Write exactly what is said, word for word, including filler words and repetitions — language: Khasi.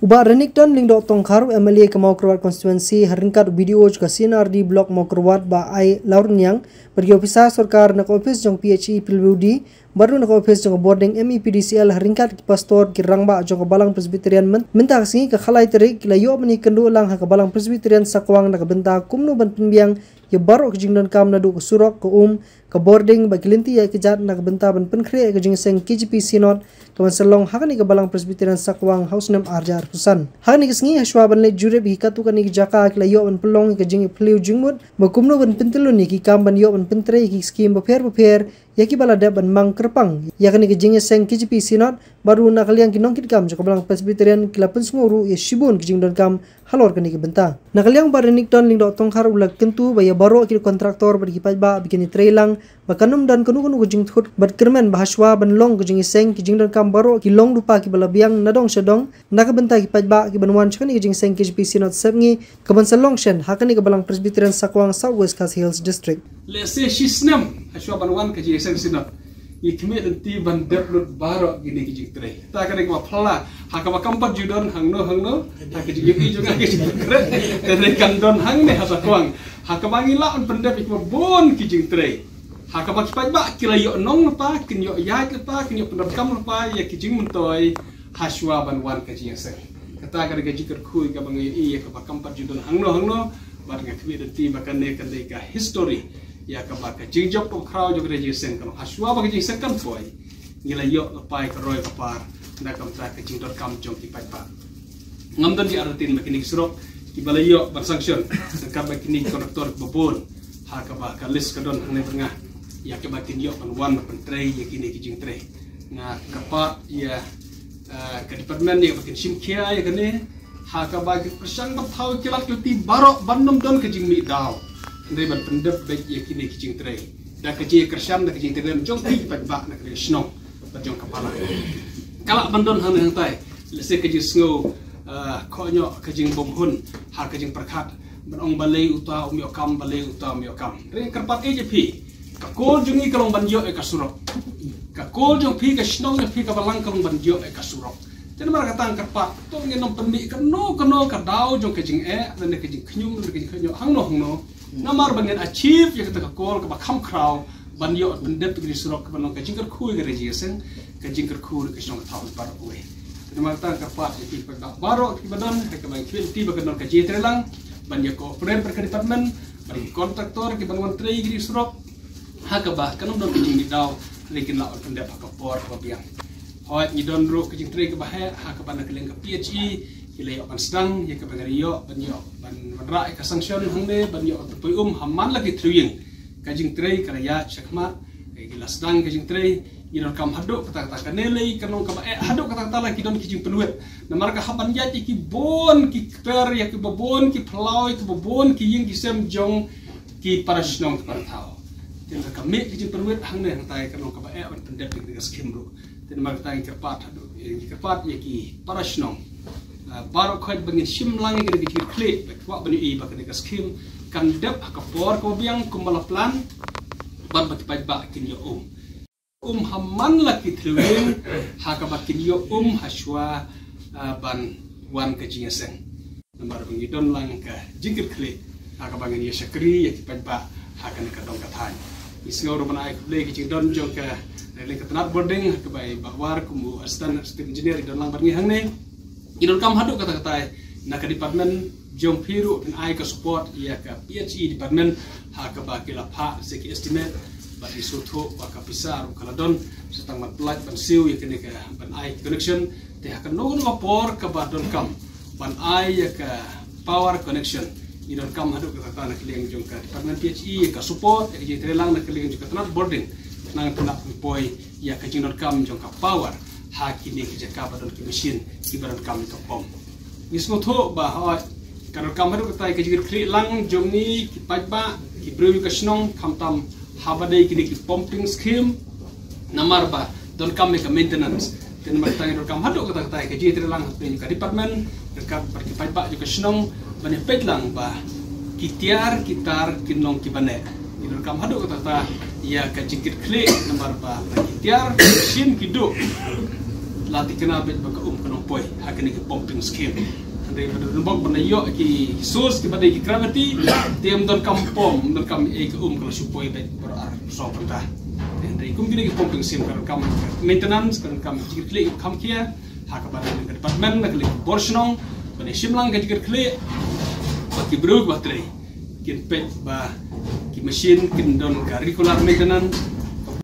U Bah Renikton Lyngdoh Tongkhar, u M L A ka Mawkyrwat Constituency, ha ryngkat u B D O jong ka C&RD Block Mawkyrwat, Bah I Laurniang, bad ki ophisar sorkar na ka ophis jong P H E P W D, bad ruh na ka ophis jong ka bording M E P D C L, ha ryngkat ki pastor, ki rangbah jong ka Balang Presbyterian, myn-, mynta ka sngi ka khatlai tarik ki la ïoh ban ïakynduh lang ha ka Balang Presbyterian Sakwang na ka bynta kumno ban pynbiang ïa baroh ki jingdonkam naduh ka surok, ka um, ka bording bad ki lynti ïaid ka jot na ka bynta ban pynkhreh ïa ka jingïaseng K J P Synod ka ban sa long ha kane ka Balang Presbyterian Sakwang ha u snem arhajar arphew san. Ha kane ka sngi, hashwa ban leit jurip ïa ki katto katne ki jaka, ki la ïoh ban pynlong ïa ka jingïaphylliew jingmut ba kumno ban pyntyllun ïa ki kam ban ïoh ban pyntrei ïa ki skhim bapher bapher ïa kiba la dep ban mang kyrpang ïa kane ka jingïaseng K J P Synod. Bad ruh na ka liang ki nongkitkam jong ka Balang Presbyterian ki la pynsngew ruh ïa shibun ki jingdonkam halor kane ka bynta. Na ka liang Bah Renikton Lyngdoh Tongkhar u la kyntu ba ïa baroh ki kontraktor bad ki paidbah ba kin ïatrei lang ba kan ym don kano kano ka jingthut, bad kyrmen ba hashwa ban long ka jingïaseng, ki jingdonkam baroh ki long lypa kiba la biang na dong sha dong na ka bynta ki paidbah ki ban wan sha kane ka jingïaseng K J P Synod sepngi ka ban sa long shen ha kane ka Balang Presbyterian Sakwang, South West Khasi Hills District. Lehse shi snem hashwa ban wan ka jingïaseng Synod, ngi khmih lynti ban dep lut baroh kine ki jingtrei. Ta kane kaba phylla, ha kaba kam pat ju don hangno hangno, ha ka jingïohi jong nga ka jingtrei, te ne kan don hangne ha Sakwang. Ha kaba ngi lah ban pyndep ïa kiba bun ki jingtrei. Ha kaba ki paidbah ki la ïoh nong lypa, kin ïoh ïaid lypa, kin ïoh pyndonkam lypa ïa ki jingmyntoi hashwa ban wan ka jingïaseng. Kata ka dei ka jingkyrkhu kaba nga ïohi ïa kaba kam pat ju don hangno hangno, bad nga khmih lynti ba kane kan dei ka history ïa kaba ka jingjop kaba khraw jong ka jingïaseng kan long hashwa ba ka jingïaseng kan poi, ngi la ïoh lypa ïa ka roi ka par na ka bynta ka jingdonkam jong ki paidbah. Ngam don jingïaroh ruh ba kine ki surok kiba la ïoh ban sanction, ryngkat bad kine ki kontraktor kiba bun, ha kaba ka list ka don hangne bad nga, ïa kiba kin ïoh ban wan ban pyntrei ïa kine ki jingtrei. Nga kyrpad ïa, eh, ka department ïa kaba kin shim khia ïa kane, ha kaba ki pyrshang ban thaw ki lad ki lynti baroh ban ym don ka jingmih daw, hynrei ban pyndep beit ïa kine ki jingtrei da ka jingkyrshan, da ka jingtrei jong ki paidbah na ka shnong bad jong ka pala. Ka lah ban don hangne hangtai, lehse ka jingsngew, eh, khohñioh, ka jingbymhun, ha ka jingpyrkhat ban ong balei uta um ïoh kam, balei uta um ïoh kam. Hynrei kyrpad ïa phi, ka kol jong ngi ka long ban ïoh ïa ka surok. Ka kol jong phi, ka shnong jong phi, ka balang ka long ban ïoh ïa ka surok. Te namar kata nga kyrpad, to ngin ym pynmih kano kano ka daw jong ka jingeh, lane ka jingkhñium, lane ka jingkhñium hangno hangno. Namar ba ngin achieve ïa kata ka kol kaba kham khraw ban ïoh ban pyndep ïa kane ka surok, kaba long ka jingkyrkhu ïa ka jingïaseng, ka jingkyrkhu ïa ka shnong ka thaw baroh kawei. Te namar kata nga kyrpad ïa phi baroh kiba don, ha kaba ngi khmih lynti ba kan don ka jingïatreilang ban ïa cooperate bad ka department, bad ki kontraktor kiban wan trei ïa kane ka surok, ha kaba kan ym don ka jingmih daw, hynrei kin lah ban pyndep ha ka por kaba biang. Hooid, ngi don ruh ka jingtrei kaba heh, ha kaba na ka liang ka P H E ki la ïoh ban sdang ïa kaba ngi la ïoh ban ïoh ban wanrah ïa ka sanction hangne ban ïoh ban pynpoi um ha man la ki three ïing. Ka jingtrei ka la ïaid shakhmat, eh, ki la sdang ka jingtrei. Ngi donkam haduh katta katta, kane lei ka long kaba eh, haduh katta katta la ki don ki jingpynwit. Namar ka hap ban ïaid ïa ki bun ki kper, ïa kiba bun ki phyllaw, ïa kiba bun ki ïing ki sem jong ki para shnong ki para thaw. Te lada ka mih ka jingpynwit hangne hangtai, ka long kaba eh ban pyndep ïa ka skhim ruh. Te namar kata ngi kyrpad haduh, eh, ngi kyrpad ïa ki para shnong, ah, baroh khoit ba ngin shim lang ïa kane ka jingkitkhlieh, ba kwah ban ïohi ba kane ka skhim kan dep ha ka por kaba biang kumba la plan, bad ba ki paidbah kin ïoh um. Um ha man la ki three ïing, ha kaba kin ïoh um hashwa, ah, ban wan ka jingïaseng. Namar ba ngi don lang ka jingkitkhlieh ha kaba ngin ïa shakri ïa ki paidbah ha kane ka dong ka thaiñ. Ngi sngew ruh ban ai khublei ïa ki jingdon jong ka, eh, leng ka tnat bording, ha kaba i Bah War kum u Assistant Chief Engineer i don lang bad ngi hangne. Ngi donkam haduh katta katta na ka department jong phi ruh phin ai ka support ïa ka P H E department ha kaba ki la phah sa ki estimate, bad ngi sngewthuh ba ka pisa ruh ka la don, sa tang ban pyllait ban siew ïa kane ka ban ai connection. Te ha kano kano ka por kaba donkam ban ai ïa ka power connection, ngi donkam haduh katta katta na ka liang jong ka department P H E ïa ka support, ïa ka jingtreilang na ka liang jong ka tnat bording, khnang ba kan poi ïa ka jingdonkam jong ka power ha kine ki jaka ba don ki machine kiba donkam ïa ka pump. Ngi sngewthuh ba hooid, ka donkam haduh katta ïa ka jingkitkhlieh lang jong ngi ki paidbah, ki briew ïa ka shnong, khamtam haba dei kine ki pumping scheme, namar ba donkam ïa ka maintenance. Te namar kata ngi donkam haduh katta katta ïa ka jingtreilang hapdeng ka department, ryngkat bad ki paidbah jong ka shnong, ban ïa peit lang ba ki tiar ki tar kin long kiba neh. Ngi donkam haduh katta katta ïa ka jingkitkhlieh, namar ba ki tiar ki machine ki duh. La thikna beit ba ka um ka nang poi ha kine ki pumping scheme. Hynrei ba don bok ba na ïoh ki source kiba dei ki gravity, te ym don kam pump, ym don kam ei, ka um ka la shu poi beit baroh ar saw kynta. Hynrei kum kine ki pumping scheme ka donkam maintenance, ka donkam jingkitkhlieh kham khia ha kaba dei ka department, na ka liang ka bor shnong ban ïa shim lang ka jingkitkhlieh ba ki briew ba trei kin peit ba ki machine kin don ka regular maintenance,